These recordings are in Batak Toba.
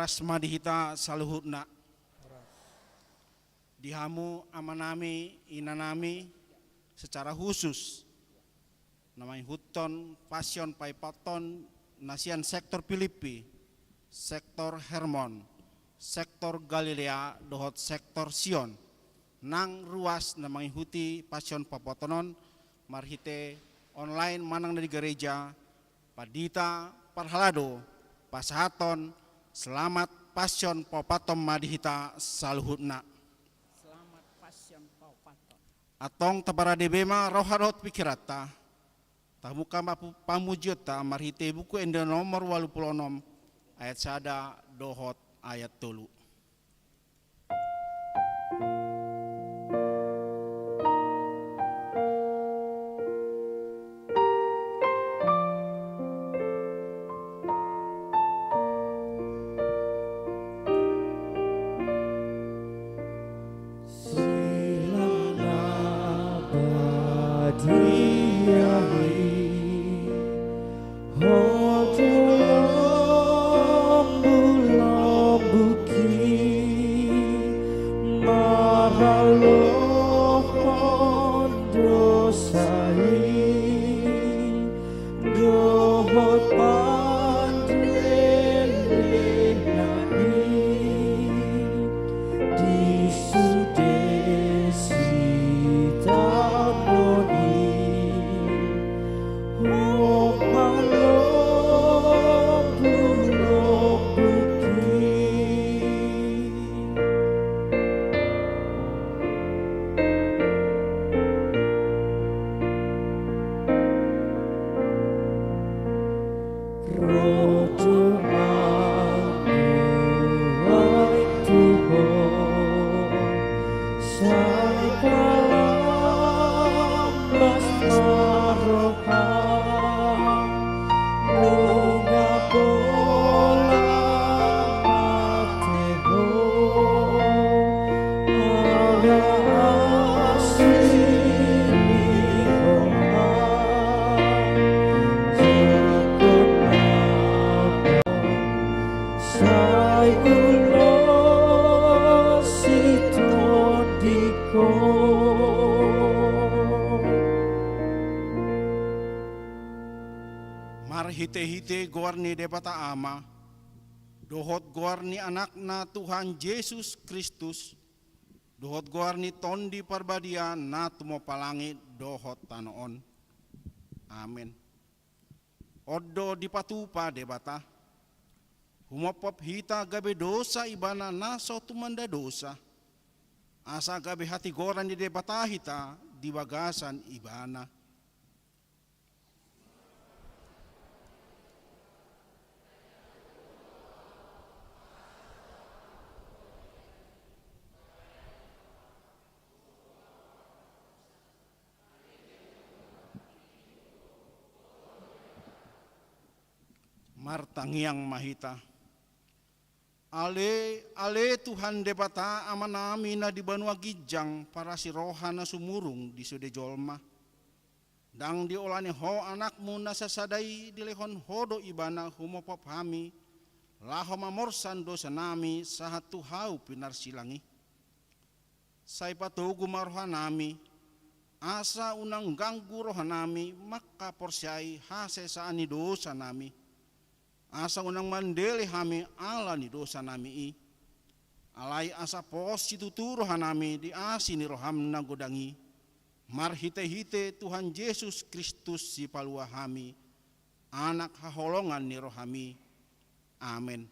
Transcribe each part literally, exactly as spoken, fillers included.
Horas ma di hita saluhutna. Di hamu amanami, inanami, secara khusus na mangihuthon Passion Paepathon na sian sektor Pilippi, sektor Hermon, sektor Galilea dohot sektor Sion, nang ruas na mangihuti Passion Paepathon on marhite online manang na di gareja, pandita parhalado pasahathon selamat Passion Paepathon ma di hita saluhutna. Selamat Passion Paepathon. Antong taparade be ma roha dohot pingkiranta, tabuka ma pu-, pamujionta marhite Buku Ende nomor ualu pulu onom, ayat sada dohot ayat tolu. Silang na badia i, ho do lombulombuhi maralohon dosa i dohot pandelenami di sude sitaonon i. Ho mangolombuhi. Ro do ahu, ai Tuhan, sai palambas ma roha, nunga pola mate ho, ala asi ni roha. Jikon na sai ulos i tondingkon. Marhitehite goar ni Debata Ama, dohot goar ni Anakna Tuhan Jesus Kristus, dohot goar ni Tondi Parbadia na tumompa langit dohot tano on. Amen. On do dipatupa Debata, humophop hita gabe dosa Ibana na so tumanda dosa, asa gabe hatigoran ni Debata hita di bagasan Ibana. Martangiang ma hita. Ale, ale Tuhan Debata Amanami na di banua ginjang, parasi roha na sumurung di sude jolma. Ndang diolani Ho Anakmu na sasada i, dilehon Ho do Ibana humophop hami, laho mamorsan dosanami sahat tu hau pinarsilang i. Sai patogu ma rohanami, asa unang ganggu rohanami mangkaporseai hasesaan ni dosanami, asa unang mandele hami ala ni dosanami i. Alai asa pos situtu rohanami di asi ni roham na godang i, marhitehite Tuhan Jesus Kristus Sipalua hami, Anak haholongan ni rohami. Amen.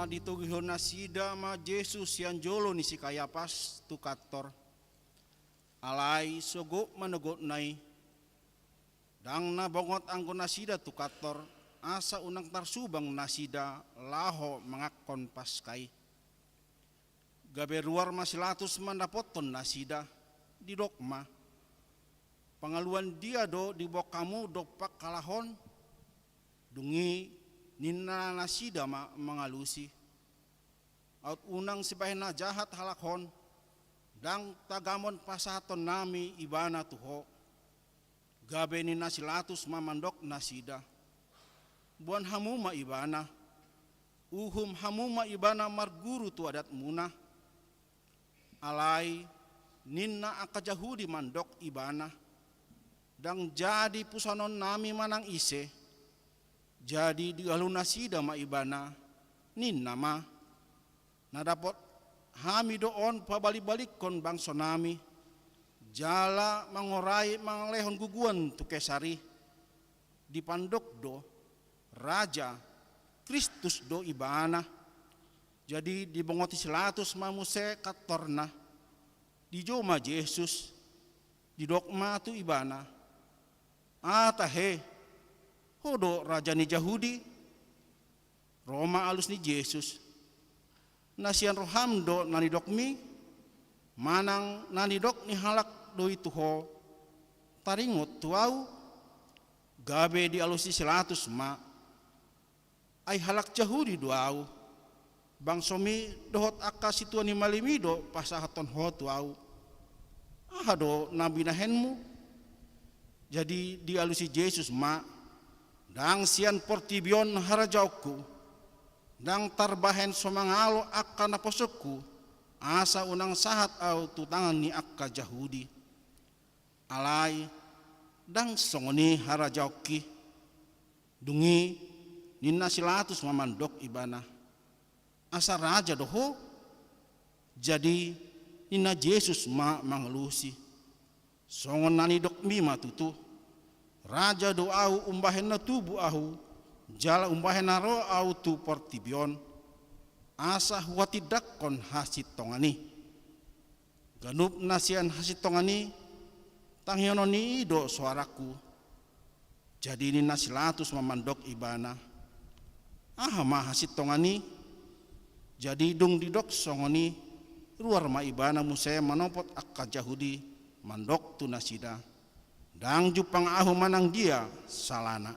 Ditogihon nasida ma Jesus sian jolo ni si Kayapas tu kantor. Alai sogot ma nogotna i, ndang na bongot anggo nasida tu kantor, asa unang tarsubang nasida laho manganhon Paska i. Gabe ruar ma si Latus mandapothon nasida, didok ma: Pangaluan dia do diboan hamu dompak halak on? Dung i ninna nasida ma mangalusi: Aut unang sibahen na jahat halak on, ndang tagamon pasahatonnami ibana tu ho. Gabe ninna si Latus ma mandok nasida: Boan hamu ma ibana, uhum hamu ma ibana marguru tu adatmuna. Alai ninna angka Jahudi mandok ibana: Ndang jadi pusanonnami manang ise. Jadi dialu nasida ma ibana, ninna ma: Na dapot hami do on pabalibalikkon bangsonami, jala mangorai mangalehon guguan tu Kesar i. Dipandok do: Raja, Kristus do ibana. Jadi dibongoti si Latus ma muse kantorna. Dijou ma Jesus, didok ma tu ibana: Aha tahe, ho do raja ni Jahudi? Ro ma alus ni Jesus: Na sian roham do na nidokmi, manang na nidok ni halak do i tu ho taringot tu ahu? Gabe dialusi si Latus ma: Ai halak Jahudi do ahu, bangsomi dohot angka sintua ni malemi do pasahathon ho tu ahu. Aha do na binahenmu? Jadi dialusi Jesus ma: Ndang sian portibi on harajaonku. Ndang tarbahen so mangalo angka naposongku, asa unang sahat ahu tu tangan ni angka Jahudi. Alai ndang songon i harajaonki. Dung i ninna si Latus ma mandok ibana: Asa raja do ho? Jadi ninna Jesus ma mangalusi: Songon na nidokmi ma tutu. Raja do ahu umbahen na tubu ahu, jala umbahen na ro ahu tu portibi on, asa huhatindangkon hasintongan i. Ganup na sian hasintongan i, tangihononni i do soarangku. Jadi ninna si Latus ma mandok ibana: Aha ma hasintongan i? Jadi dung didok songon i, ruar ma ibana muse manopot angka Jahudi, mandok tu nasida: Ndang jumpang ahu manang dia salana.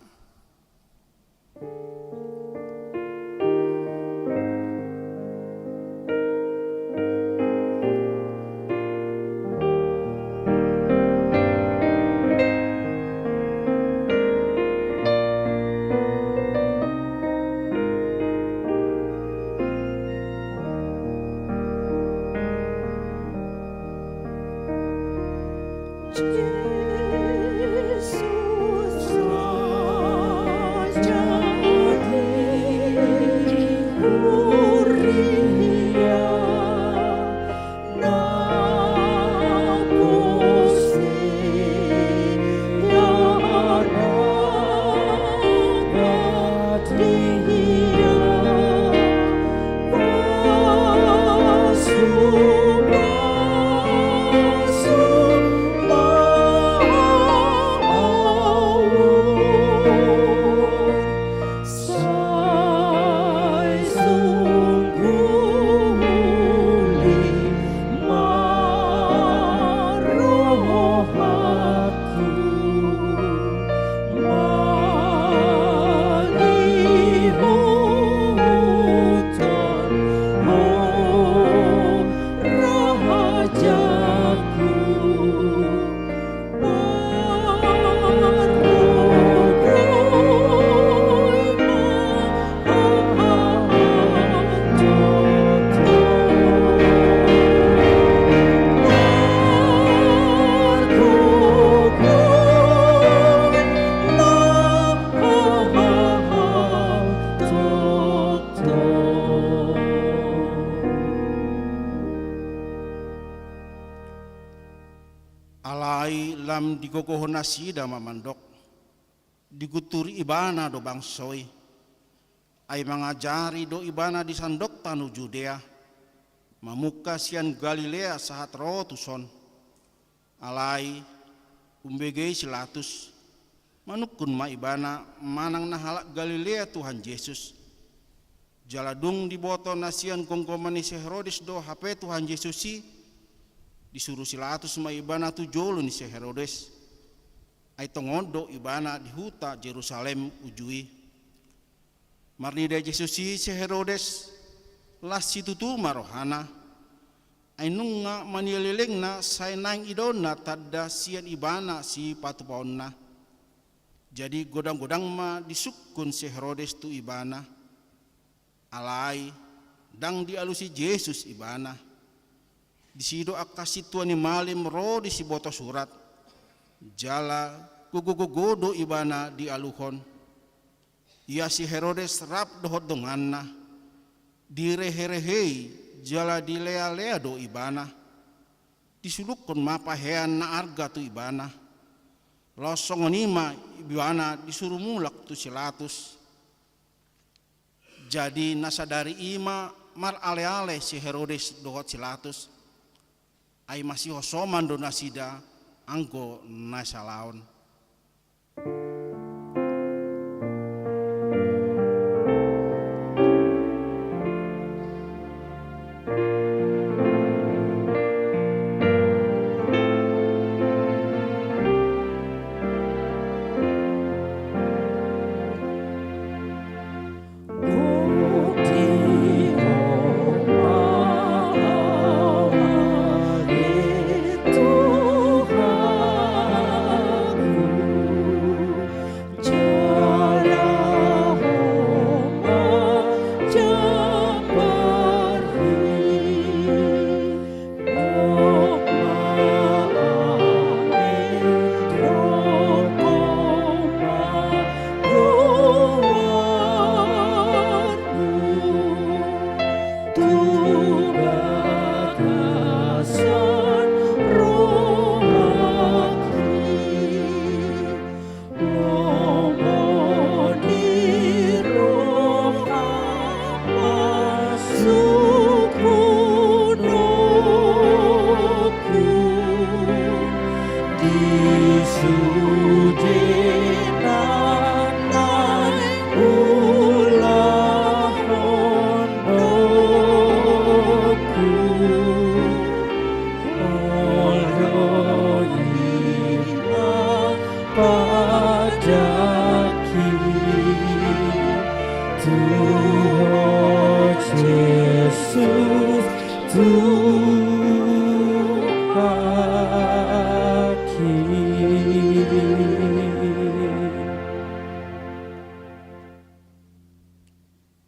Alai lam digogohon nasida ma mandok: Digunturi ibana do bangso i. Ai mangajari do ibana di sandok tano Judea, mamungka sian Galilea sahat ro tuson. Alai umbege i si Latus, manungkun ma ibana manang na halak Galilea Tuhan Jesus. Jala dung diboto na sian gomgoman ni si Herodes do hape Tuhan Jesus i, disuru si Latus ma ibana tu jolo ni si Herodes. Ai tongon do ibana di huta Jerusalem uju i. Marnida Jesus i si Herodes, las situtu ma rohana. Ai nunga manialelengna sai naeng idaonna tanda sian ibana sipatupaonna. Jadi godang-godang ma disungkun si Herodes tu ibana. Alai ndang dialusi Jesus ibana. Disi do angka sintua ni malim ro disiboto surat. Jala gogo-gogo do ibana dialuhon. Ia si Herodes rap dohot donganna, direhe-rehei jala dilealea do ibana. Disulukkon ma pahean na arga tu ibana. Laos songon i ma ibana disuru mulak tu si Latus. Jadi na sadari i ma maraleale si Herodes dohot si Latus. Ai masihosoman do nasida anggo na salaon.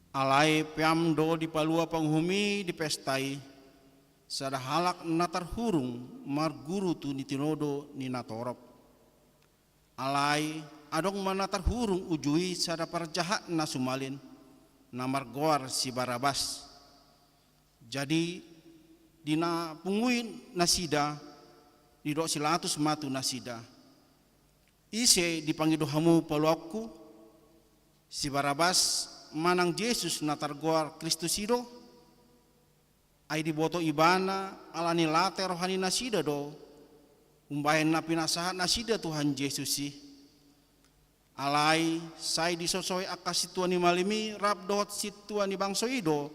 Alai peam do dipalua panguhum i di pesta i, sada halak na tarhurung marguru tu ni tinodo ni natorop. Alai adong ma na tarhurung uju i sada parjahat na sumalin, na margoar si Barabas. Jadi di na pungui nasida, didok si Latus ma tu nasida: Ise dipangido hamu paluaonku? Si Barabas manang Jesus na targoar Kristus i do? Ai diboto ibana ala ni late roha ni nasida do umbahen na pinasahat nasida Tuhan Jesus i. Alai sai disosohi angka sintua ni malim i rap dohot sintua ni bangso i do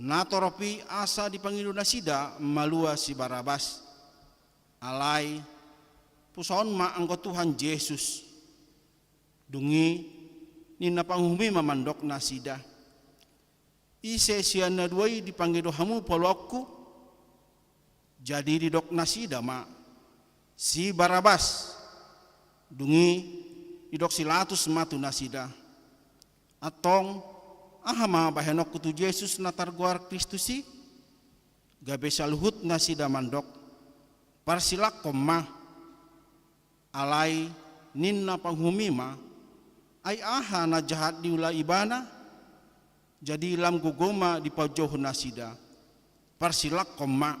natorop i asa dipangido nasida malua si Barabas. Alai pusaon ma anggo Tuhan Jesus. Dung i ninna panguhum i ma mandok nasida: Ise sian na dua i dipangido hamu paluaonku? Jadi didok nasida ma: Si Barabas. Dung i didok si Latus ma tu nasida: Antong, aha ma bahenonku tu Jesus na targoar Kristus i? Gabe saluhut nasida mandok: Parsilangkon ma. Alai ninna panguhum i ma: Ai aha na jahat diula ibana? Jadi lam gogo ma dipaunjouhon nasida: Parsilangkon ma.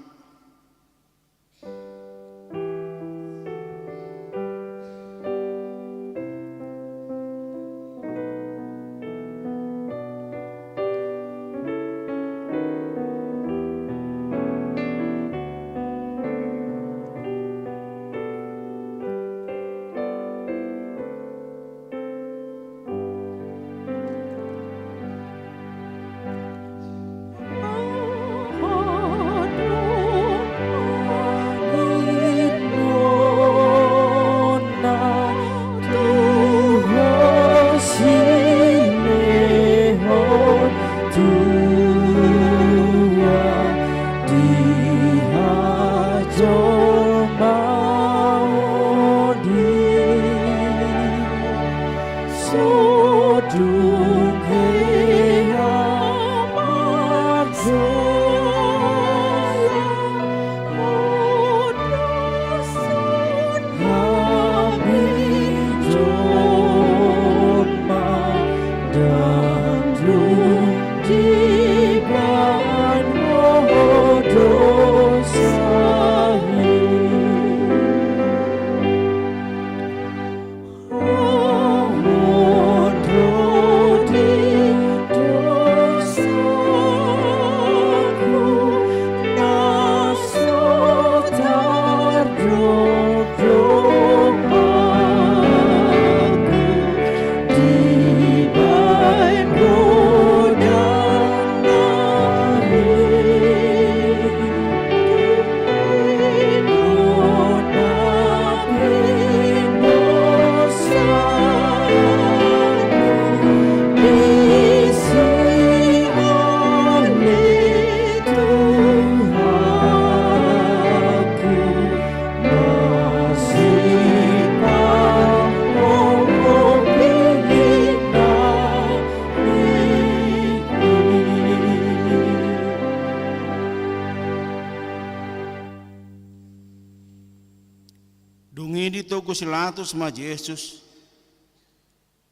Dung i ditogu si Latus ma Jesus,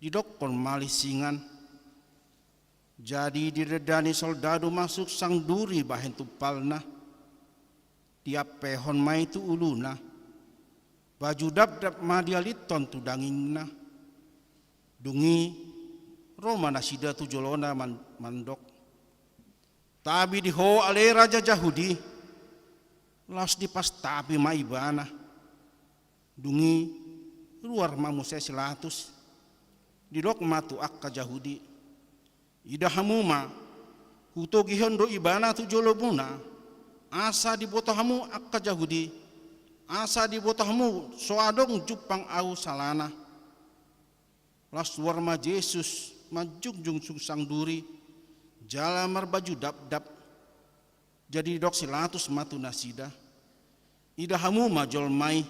didokkon ma lingsingan. Jadi didandani soldadu ma suksang duri bahen tumpalna, diampehon ma i tu uluna, baju dapdap ma dialithon tu dagingna. Dung i ro ma nasida tu jolona man-, mandok: Tabi di ho ale raja Jahudi! Laos dipastapi ma ibana. Dung i ruar ma muse si Latus, didok ma tu angka Jahudi: Ida hamu ma, hutogihon do ibana tu jolomuna, asa diboto hamu angka Jahudi, asa diboto hamu so adong jumpang ahu salana. Laos ruar ma Jesus manjungjung suksang duri jala marbaju dapdap. Jadi didok si Latus ma tu nasida: Ida hamu ma jolma i.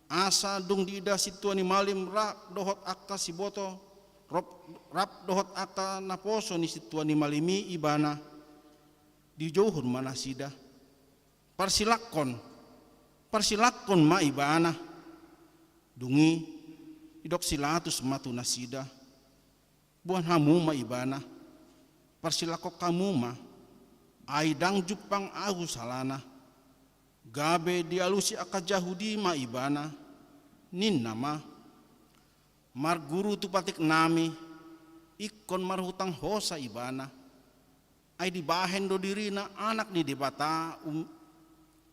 Asa dung diida sintua ni malim rap dohot angka siboto, rap, rap dohot angka naposo ni sintua ni malim i ibana, dijouhon ma nasida: Parsilangkon, parsilangkon ma ibana! Dung i didok si Latus ma tu nasida: Boan hamu ma ibana, parsilangkon hamu ma, ai ndang jumpang ahu salana. Gabe dialusi angka Jahudi ma ibana, ninna ma: Marguru tu patiknami, ingkon marhutang hosa ibana. Ai dibahen do dirina Anak ni Debata um-,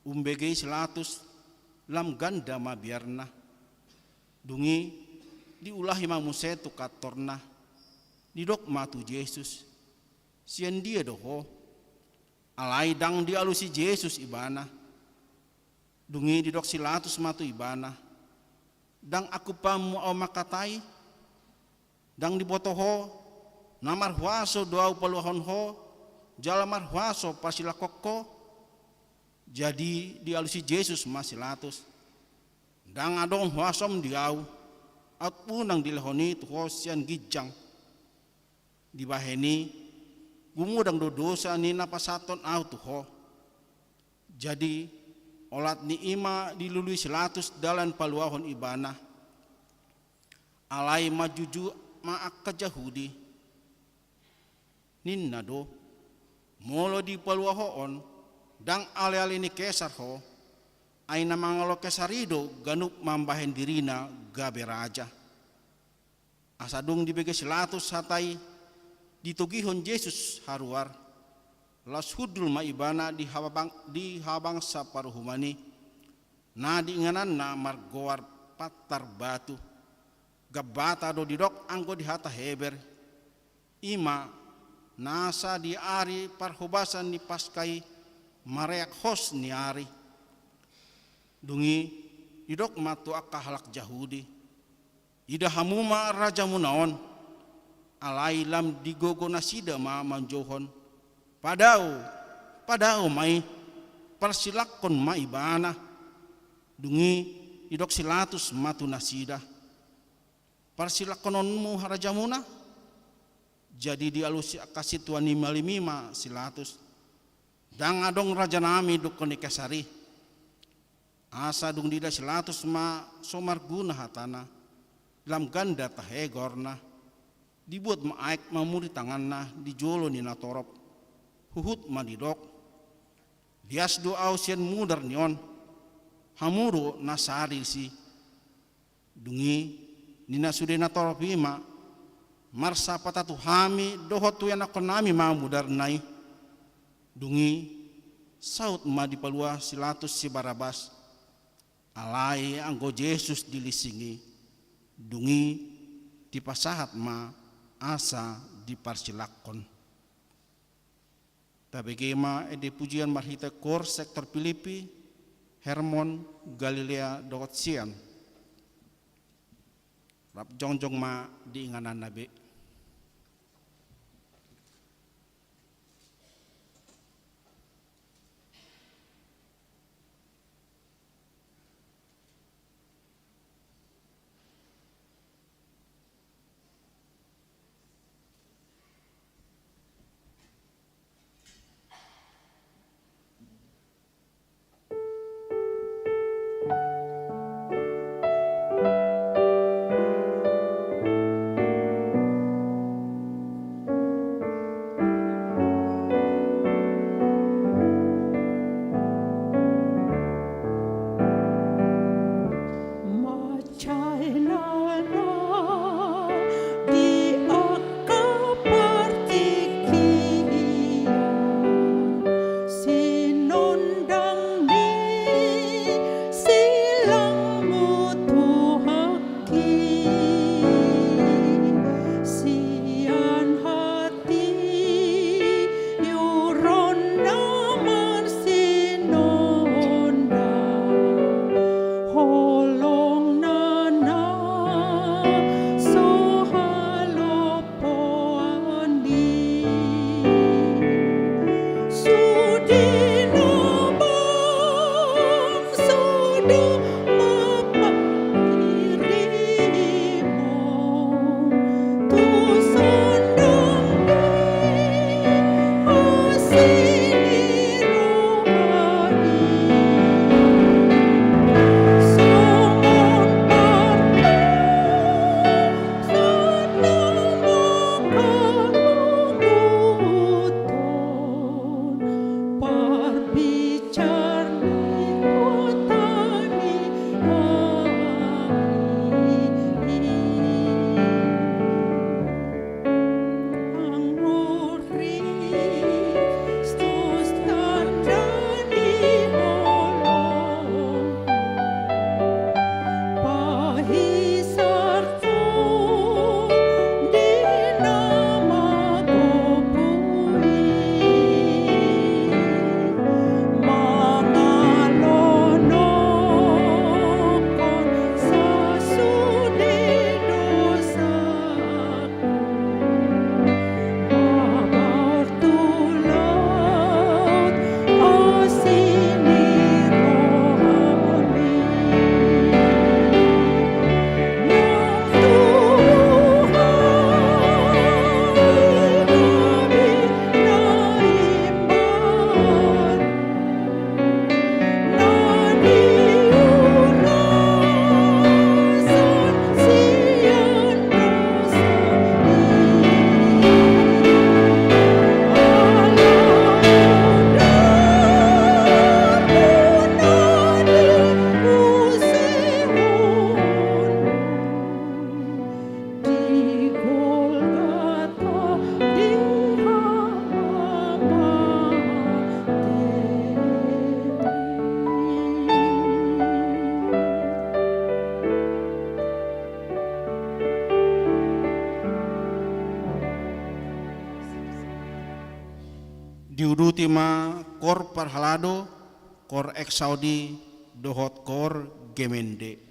umbege i si Latus, lam ganda ma biarna. Dung i diulahi ma muse tu kantorna. Didok ma tu Jesus: Sian dia do ho? Alai ndang dialusi Jesus ibana. Dung i didok si Latus ma tu ibana: Ndang angkupanmu ahu mangkatai? Ndang diboto ho, na marhuaso do ahu paluahon ho, jala marhuaso parsilangkon ho? Jadi dialusi Jesus ma si Latus: Ndang adong huasom di ahu, aut unang dilehon i tu ho sian ginjang. Dibahen i, gumodang do dosa ni na pasahathon ahu tu ho. Jadi olat ni i ma dilului si Latus dalan paluahon ibana. Alai manjuju ma angka Jahudi, ninna do: Molo dipalua ho on, ndang aleale ni Kesar ho. Ai na mangalo Kesar i do ganup mambahen dirina gabe raja. Asa dung dibege si Latus hata i, ditogihon Jesus haruar. Laos hundul ma ibana di habang-, di habangsa paruhuman i, na diingananna margoar Pantar Batu. Gambata do didok anggo di hata Heber. I ma nasa di ari parhobasan ni Paska i, mareak hos ni ari. Dung i didok ma tu angka halak Jahudi: Ida hamu ma rajamuna on. Alai lam digogo nasida ma manjouhon: Padao, padao ma i, parsilangkon ma ibana. Dung i didok si Latus ma tu nasida: parsilangkononmu harajamuna? Jadi dialusi angka sintua ni malimi ma si Latus: Ndang adong rajanami dungkon ni Kesar i. Asa dung diida si Latus ma so marguna hatana, lam ganda tahe goarna, dibuat ma aek mamuri tanganna di jolo ni natorop, huhut ma didok: Lias do ahu sian mudar ni on, hamu do na sari disi. Dung i, ninna sude natorop i ma: Marsapata tu hami dohot tu ianakkonnami ma mudarna i. Dung i, saut ma dipalua si Latus si Barabas, alai anggo Jesus dilissing i. Dung i, dipasahat ma asa diparsilangkon. Tabege ma ende pujian marhite koor sektor Pilipi, Hermon, Galilea dohot sian. Rap jongjong ma di ingananna be. Mansai na di angka partingkian, sinondang ni silangmu Tuhanki, sian hatiuron na marsinondang, holong na na so halompoan i. Sude na bangso do mangkirimhon tu sandang ni asi ni roha i. Songon parna Di Golgota di hamatemi. Diuduti ma koor parhalado, koor eksaudi dohot koor gemende.